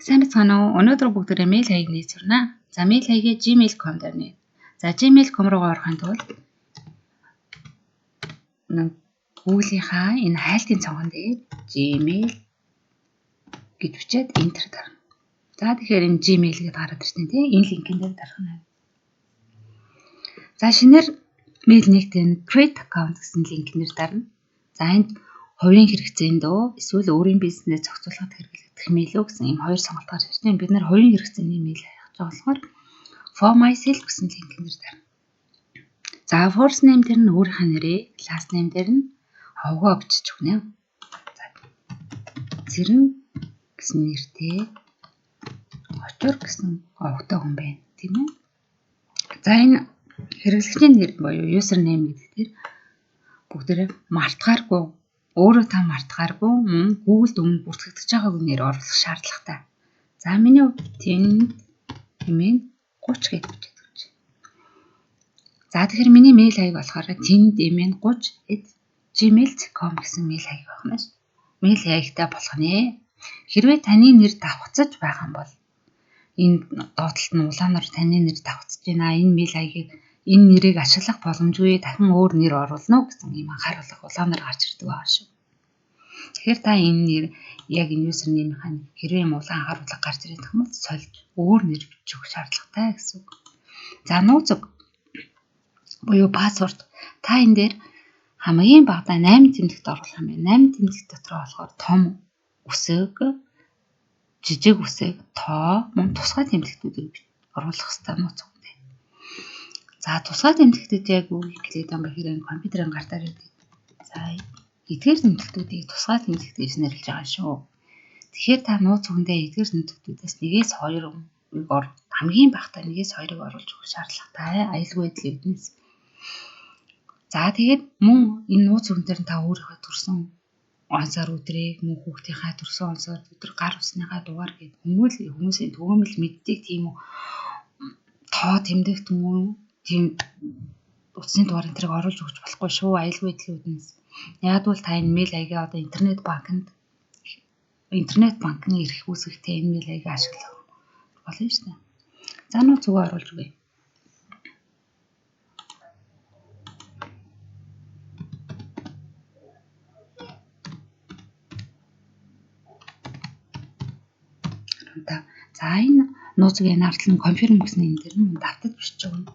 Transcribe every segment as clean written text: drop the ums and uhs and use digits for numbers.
Сайн байцгаана уу? Өнөөдөр бүгдээрээ мэйл хаяг нээж сурна. За, мэйл хаягийг gmail.com дээр нэ. За, gmail.com руу орохын тулд Google-ийнхаа энэ хайлтын цонхон дээр Gmail гэж бичээд Enter дарна. За, тэгэхээр энэ Gmail гэдээ гараад ирсэн тийм, энэ линкэн дээр дарах нь. За, шинээр мэйл нэгтэн create account гэсэн линкнэр дарна. За, энд хувийн хэрэгцээнд үү эсвэл өөрийн бизнесээ зохицуулахад хэрэглэгдэх мэйл үү гэсэн ийм хоёр сонголт гарч ирж байна. Бид нар хувийн хэрэгцээний мэйл хайх гэж байгаа болохоор for myself гэсэн линкнэр дарна. За, first name дээр нь өөрийнхөө нэрээ, last name дээр нь овгоо бичиж өгнө. За, Цэрэн гэсэн нэртэй, Очор гэсэн овгтой хүн байна, тийм ээ. За, энэ хэрэглэгчийн нэр буюу username гэдэг дээр бүгдээрээ мартахааргүй, өөрөө та мартахааргүй, мөн Google-д өмнө бүртгэгдэж байгааг нэр оруулах шаардлагатай. За, миний хувьд тэнд хэмээн 30 гэж бичээд өгч. За, тэгэхээр миний мэйл хаяг болохоор тэнд эмэн 30@gmail.com гэсэн мэйл хаяг байна ш. Мэйл хаягтай болох нэ. Хэрвээ таны нэр давхцаж байх юм бол энэ доотлолт нь улаанаар таны нэр давхцаж байна. Энэ мэйл хаягийг, энэ нэрийг ашиглах боломжгүй, дахин өөр нэр оруулна уу гэсэн ийм анхааруулга улаанаар гарч ирдэг байгаа шүү. Тэгэхээр та энэ нэр, яг энэ username-ийн хэрвээ юм улаан анхааруулга гарч ирэх юм бол сольж өөр нэр бичих шаардлагатай гэсэн үг. За, нууц үг буюу password, та энэ дээр хамгийн багадаа 8 тэмдэгт оруулах юм байна. 8 тэмдэгт дотор болохоор том үсэг, жижиг үсэг, тоо, мөн тусгай тэмдэгтүүдийг оруулах хэрэгтэй нууц үг. За, тусгай тэмдэгтэд яг юу хэлээд байгаа юм бэ гэхээр компьютерын гар дээр байдаг. За, эдгээр тэмдэгтүүдийг тусгай тэмдэгт гэж нэрлэж байгаа шүү. Тэгэхээр та нууц үгэндээ эдгээр тэмдэгтүүдээс нэгээс хоёрыг хамгийн багадаа нэгээс хоёрыг оруулж өгөх шаардлагатай, аюулгүй байдлын үүднээс. За, тэгээд мөн энэ нууц үгэн дээр та өөрийнхөө төрсөн он сар өдрийг, мөн хүүхдийнхаа төрсөн он сар өдөр, гар утасныхаа дугаар гээд хүмүүсийн түгээмэл мэддэг тийм үү, тоо тэмдэгт мөн тийм утасны дугаар энэ тэрийг оруулж өгч болохгүй шүү, аюулгүй байдлын үүднээс. Яг бол та энэ мэйл хаягаа одоо интернет банкнд, интернет банкны эрх үүсгэхдээ энэ мэйл хаягаа ашиглах болно шүү дээ. За, нууц үгээ оруулж өгье. За, энэ нууц үгийн ард нь confirm гэсэн энэ дээр нь давтаж бичиж өгнө.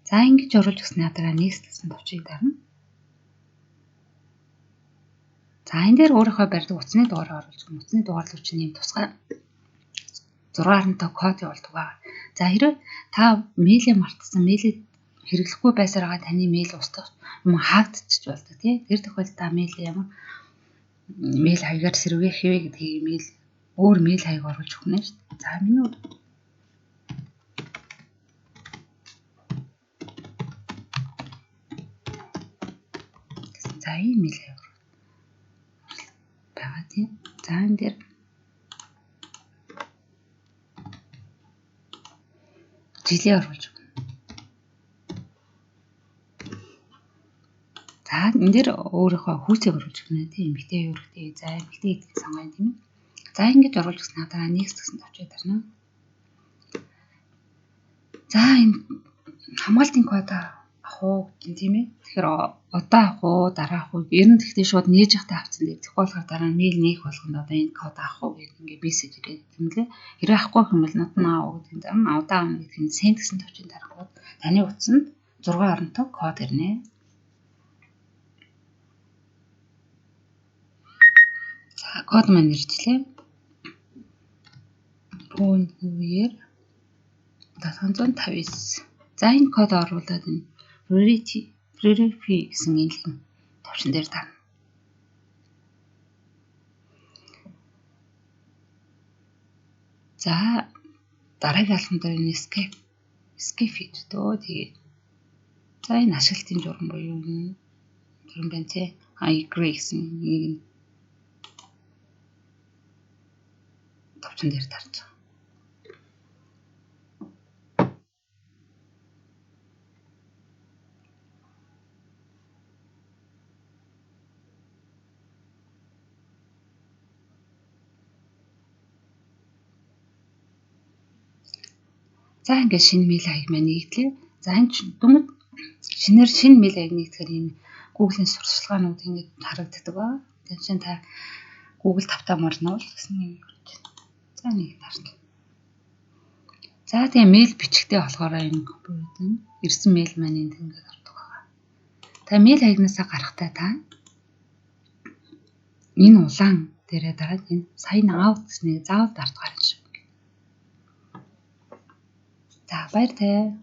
За, ингэж оруулж өгсний дараа next гэсэн товчийг дарна. За, энэ дээр өөрийнхөө барьдаг утасны дугаараа оруулж өгнө. Утасны дугаар руу чинь ийм тусгай 6.5 код явуулдаг ба. За, хэрвээ та мэйлээ мартсан, мэйлээ хэрэглэхгүй байсаар байгаа, таны мэйл устгах юм хаагдчих болдог, тий. Тэр тохиолдолд та мэйл ямар мэйл хаягаар сэргээх вэ гэдгийг мэйл өөр мэйл хаяг оруулж өгнө шүү дээ. За, миний за ийм мэйл хаяг байгаа, тийм. За, энэ дээр жилээ оруулж өгнө. За, энэ дээр өөрийнхөө хүүцийг оруулж өгнө, тийм, эмэгтэй, эрэгтэй. За, эмэгтэй гэдгийг сонгоё, тийм ээ. За, ингэж оруулж өгснө дараа next гэсэн товчийг дарна. За, энэ хамгаалтын код авах уу гэх юм, тийм ээ. Тэгэхээр одоо авах уу, дараа авах уу? Ер нь тэгтээ шууд нээж явахдаа авсан дээр. Тэгэхгүй болохоор дараа нь мэйл нээх болгонд одоо энэ код авах уу гэдэг ингээ мессеж ирээд, тийм лээ. Хэрвээ авахгүй гэх юм бол not now гэдэг нь одоо авна гэдэг нь send гэсэн товчийг дарахад таны утсанд 6 оронтой код ирнэ. За, код маань иржлээ. Бүүн үеэр 759. За, энэ код оруулаад энэ verify гэсэн энэ товчон дээр дарна. За, дараагийн алхам дээр энэ skip хийж дөө. Тэгээд за, энэ ашиглалтын журам буюу энэ журам байна, тий. I agree гэсэн нэг товчон дээр дарж байгаа. За, ингээд шинэ мэйл хаяг маань нэгдлээ. За, энэ дөнгөж шинээр шинэ мэйл хаяг нэгдэхээр ийм Google-ийн сурталчилгаанууд ингэж харагддаг ба. Тэр чинь та Google тавтаа морно л гэсэн юм байна. За, нэг дарна. За, тэгээ мэйл бичгтээ болохоор энэ компьютер ирсэн мэйл маань энд ингээд ордог байгаа. Та мэйл хаягнаасаа гарахтаа та энэ улаан дээрээ дараад энэ sign out гэснийг заавал дартгаар юм шиг. За, баяртай.